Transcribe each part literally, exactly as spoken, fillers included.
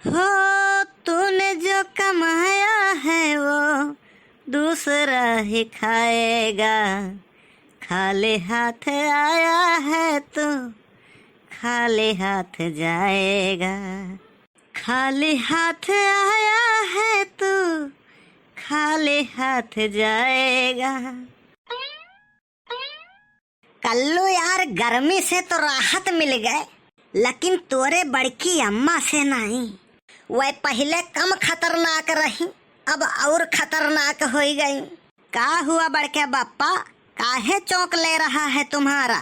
हो, तूने जो कमाया है वो दूसरा ही खाएगा, खाली हाथ आया है तू, खाली हाथ जाएगा, खाली हाथ आया है तू, खाली हाथ जाएगा। कल्लू यार, गर्मी से तो राहत मिल गए, लेकिन तोरे बड़की अम्मा से नाहीं। वह पहिले कम खतरनाक रही, अब और खतरनाक होई गई। का हुआ बड़के बप्पा, काहे चौंक ले रहा है तुम्हारा?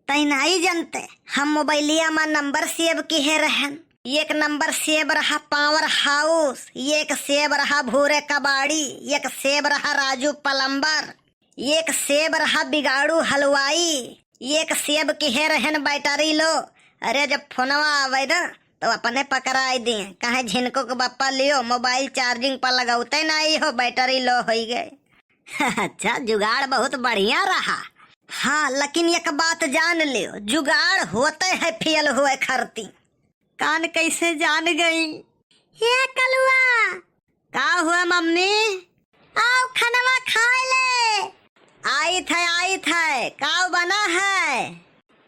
तै नाई जनते, हम मोबाइलिया मा नंबर सेव किहे रहन। एक नंबर सेव रहा पावर हाउस, एक सेव रहा भूरे कबाड़ी, एक सेव रहा राजू प्लम्बर, एक सेव रहा बिगाड़ू हलवाई, एक सेव किहे रहन बैटरी लो। अरे, जब फोनवा आवे ना, तो अपने पकड़ाई दिए, कहे झिनको के बप्पा लियो, मोबाइल चार्जिंग पर लगौते नाई हो, बैटरी लो होई गए। अच्छा, जुगाड़ बहुत बढ़िया रहा। हाँ, लेकिन एक बात जान लियो, जुगाड़ होते है फेल हुए खरती। कान कैसे जान गई? हे कलुआ। का हुआ मम्मी? आओ खनवा खाए ले। आई थे, आई थे। का बना है?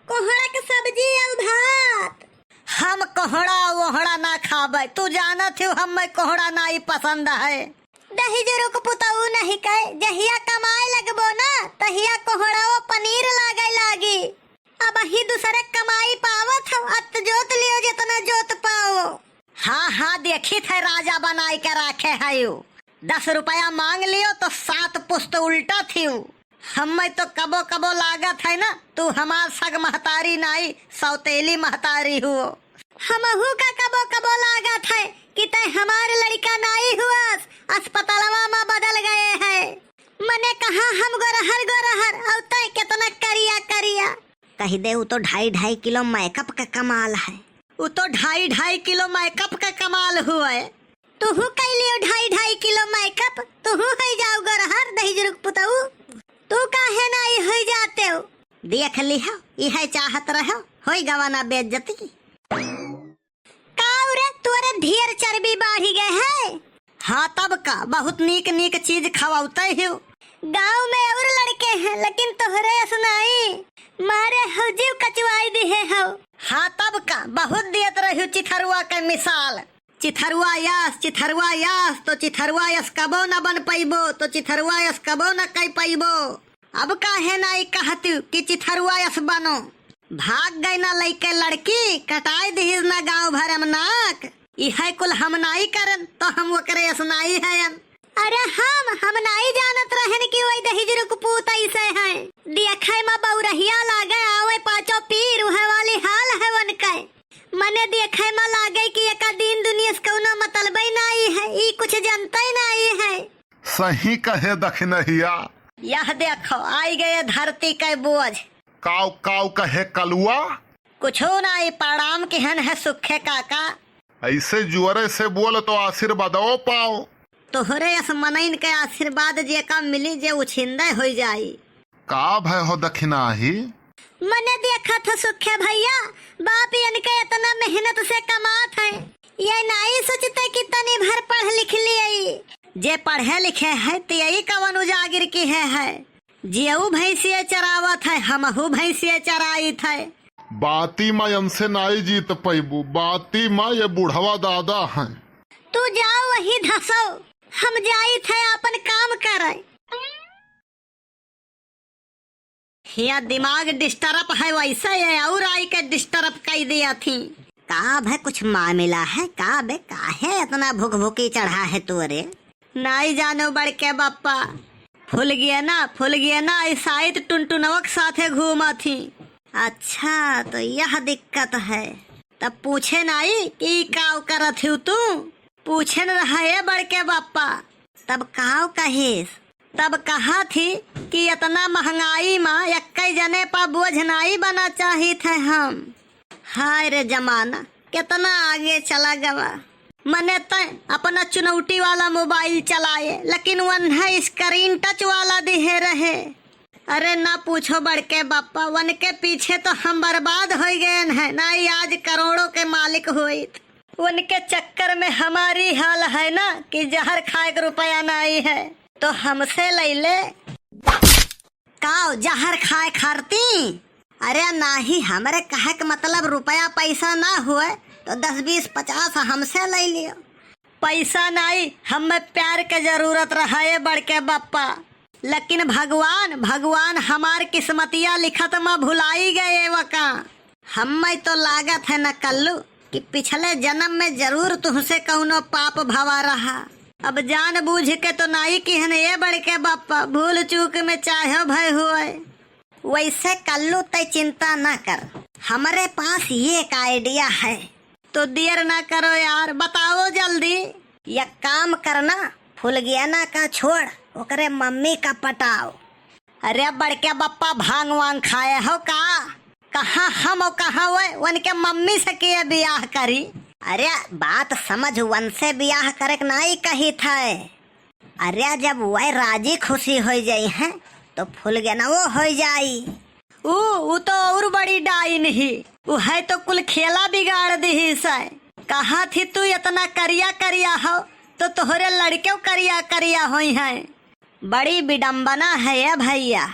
कोहड़ा के सब्जी और भात। हम कोहड़ा वोहड़ा ना खाबे, तू जानत हो हमें कोहड़ा नाई पसंद है। दहिजरू के पुतऊ नहीं कहे, जहिया कमाए लगबो ना, तहिया कोहड़ा वो पनीर लागे लागी। अब ही दूसरे कमाई पावत हो, अत जोत लियो जितना जोत पाओ। हाँ, हाँ, देखी थे राजा बनाई के राखे है यू। दस रुपया मांग लियो तो सात पुस्त उल्टा थी। हमें तो कबो कबो लागत है ना, तू हमार सग महतारी नाई, सौतेली महतारी हुओ। हमहू का कबो कबो लागत है कि तै हमार लड़का नाई हुअस, अस्पतालवा मा बदल गए है। मने कहाँ हम गोरहर गोरहर, और तै कितना करिया करिया। कह दे, उ तो ढाई ढाई किलो मेकअप का कमाल है। उ तो ढाई ढाई किलो मेकअप का कमाल हुए। तुहू कई लियो ढाई ढाई किलो मेकअप, तुहू है जाओ गोरहर दहिजरू के पुतऊ। तू काहे नाई होई जाते हो? देख लिहो, इहे चाहत रहो, होई गवाना बेइज्जती। काऊ रे, तोरे ढेर चर्बी बाढ़ी गए है। हाँ तब का, बहुत नीक नीक चीज खवाउते हो। गाँव में और लड़के हैं, लेकिन तोहरे अस नाई। मारे हो जीव कचवाई दिहे हो। हाँ तब का, बहुत दियत रही चिथरुआ के मिसाल। चिथरुआ यस, चिथरुआ यस, तो चिथरुआ यस कबो न बन पइबो, तो चिथरुआ यस कबो न कइ पइबो। अब काहे नाई कहतू कि चिथरुआ यस बनो? भाग गई ना लइके लड़की, कटाई दिहिस ना गाँव भर में नाक। इहे कुल हम नाई करन, तो हम ओकरे यस नाई हयन। अरे हम, हम नाई जानत रहन कि वही दहिजरू के पूत ऐसे हैं। देखै मा बौरहिया लागे, आवे पाँचों पीर, उहे वाली हाल है उनके। मने देखै मा लागे कि एका दीन दुनिया से कौनो मतलबे नाई है, ई कुछ जनते नाई है। सही कहे दखिनहिया। यह देखो, आई गए धरती के बोझ। काव काव कहे कलुआ? कुछो नाई, प्रणाम किहन है सुखे काका। ऐसे जुअरे से बोल तो आशीर्वादो पाओ। तोहरे अस मनइन के आशीर्वाद जेका मिली जे उछिंदे होई जाई। का भय हो दखिनाही? मने देखत हो सुखे भैया, बाप इनके इतना मेहनत से कमात है, ये नाई सोचते कि तनी भर पढ़ लिख लिए। जे पढ़े लिखे है, ते यही कवन उजागिर किहे है। जेऊ भैंसिए चरावत है, हमहू भैंसिए चराइत है। बाती मा इनसे नाई जीत पैबू, बाती मा ये बुढ़वा दादा हैं। तू जाओ वही धसो, हम जाइत है आपन काम करे। हिया दिमाग disturb है, वैसे ये और आई के disturb कई दिया थी। का भय कुछ मामिला है का बे, काहे इतना भुकभुकी चढ़ा है तोरे? नाई जानो बड़के बप्पा, फुलगिया ना, फुलगिया ना, ई साइत टुनटुनवा के साथे घूमा थी। अच्छा, तो यह दिक्कत है। तब पूछे नाई कि काव करत हिउ तू? पूछे न रहा ए बड़के बप्पा। तब काव कहिस? तब कहा थी कि इतना महंगाई मा एक्कै जने पा बोझ नाई बना चाहित है हम। हाय रे जमाना, कितना आगे चला गवा। मने तय अपना चुनौटी वाला मोबाइल चलाए, लेकिन वन्हे screen touch वाला दिहे रहे। अरे ना पूछो बड़के बप्पा, वनके पीछे तो हम बर्बाद होई गएन है, नाई आज करोड़ों के मालिक होइत। उनके चक्कर में हमारी हाल है ना कि जहर खाए के रुपया नाई है, तो हमसे लइ ले। काव जहर खाए खारती? अरे नाही, हमरे कहे के मतलब रुपया पैसा ना हुए तो दस बीस पचास हमसे लइ लियो। पैसा नाई, हमें प्यार के जरूरत रहा है बड़के बप्पा, लेकिन भगवान, भगवान हमार किस्मतिया लिखत में भुलाई गए वका। हमें तो लागत है न कल्लू कि पिछले जन्म में जरूर तुहसे कौनो पाप भवा रहा। अब जान बूझ के तो नाई किहन ए बड़के बप्पा, भूल चूक में चाहे भय हुए। वैसे कल्लू तै चिंता ना कर, हमरे पास ये एक idea है। तो देर ना करो यार, बताओ जल्दी। एक काम करना, फुलगेना का छोड़, ओकरे मम्मी का पटाओ। अरे बड़के बप्पा, भांग वांग खाए हो का? कहाँ हम और कहाँ वो, उनके मम्मी से के बियाह करी? अरे बात समझ, उनसे बियाह करे के नाई कही था। अरे जब वह राजी खुशी हो जाई हैं तो फुलगेनवो हो जाई। ऊ, ऊ तो और बड़ी डाइन ही, ऊ है तो कुल खेला बिगाड़ दिहिस है। कहाँ थी तू इतना करिया करिया हो, तो तोहरे लड़के करिया करिया होई हैं। बड़ी विडम्बना है ए भैया।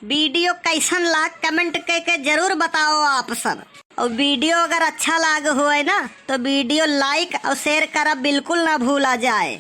Video कैसन लाग, comment कइके जरूर बताओ आप सब। और video अगर अच्छा लाग होए ना तो video like और share करब बिल्कुल ना भूला जाए।